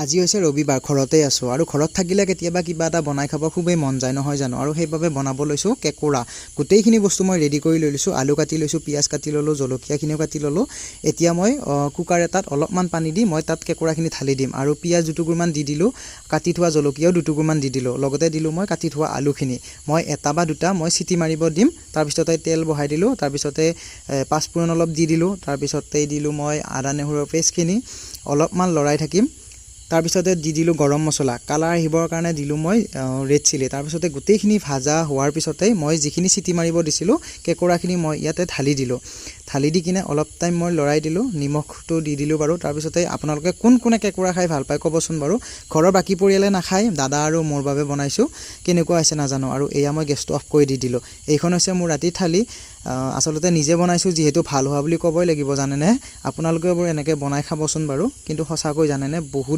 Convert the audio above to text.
আজি হৈছে ৰবিবাৰ, ঘৰতেই আছোঁ আৰু ঘৰত থাকিলে কেতিয়াবা কিবা এটা বনাই খাব খুবেই মন যায়, নহয় জানো? আৰু সেইবাবে বনাব লৈছোঁ কেঁকোৰা। গোটেইখিনি বস্তু মই ৰেডি কৰি লৈ লৈছোঁ। আলু কাটি লৈছোঁ, পিঁয়াজ কাটি ল'লোঁ, জলকীয়াখিনিও কাটি ল'লোঁ। এতিয়া মই কুকাৰ এটাত অলপমান পানী দি মই তাত কেঁকোৰাখিনি ঢালি দিম আৰু পিঁয়াজ দুটুকুৰমান দি দিলোঁ, কাটি থোৱা জলকীয়াও দুটুকুৰমান দি দিলোঁ, লগতে দিলোঁ মই কাটি থোৱা আলুখিনি। মই এটা বা দুটা মই চিটি মাৰিব দিম। তাৰপিছতে তেল বহাই দিলোঁ, তাৰপিছতে পাঁচফোৰণ অলপ দি দিলোঁ, তাৰপিছতেই দিলোঁ মই আদা নহৰুৰ পেষ্টখিনি। অলপমান লৰাই থাকিম। তাৰপিছতে দি দিলোঁ গৰম মছলা, কালাৰ আহিবৰ কাৰণে দিলোঁ মই ৰেড চিলি। তাৰপিছতে গোটেইখিনি ভাজা হোৱাৰ পিছতেই মই যিখিনি চিটি মাৰিব দিছিলোঁ কেঁকোৰাখিনি মই ইয়াতে ঢালি দিলোঁ। ঢালি দি কিনে অলপ টাইম মই লৰাই দিলোঁ, নিমখটো দি দিলোঁ বাৰু। তাৰপিছতে আপোনালোকে কোন কোনে কেঁকোৰা খাই ভাল পায় ক'বচোন বাৰু। ঘৰৰ বাকী পৰিয়ালে নাখায়, দাদা আৰু মোৰ বাবে বনাইছোঁ, কেনেকুৱা হৈছে নাজানো। আৰু এয়া মই গেছটো অফ কৰি দি দিলোঁ। এইখন হৈছে মোৰ ৰাতিৰ থালি। আচলতে নিজে বনাইছোঁ যিহেতু ভাল হোৱা বুলি ক'বই লাগিব, জানেনে? আপোনালোকেও বাৰু এনেকৈ বনাই খাবচোন বাৰু। কিন্তু সঁচাকৈ জানেনে, বহুত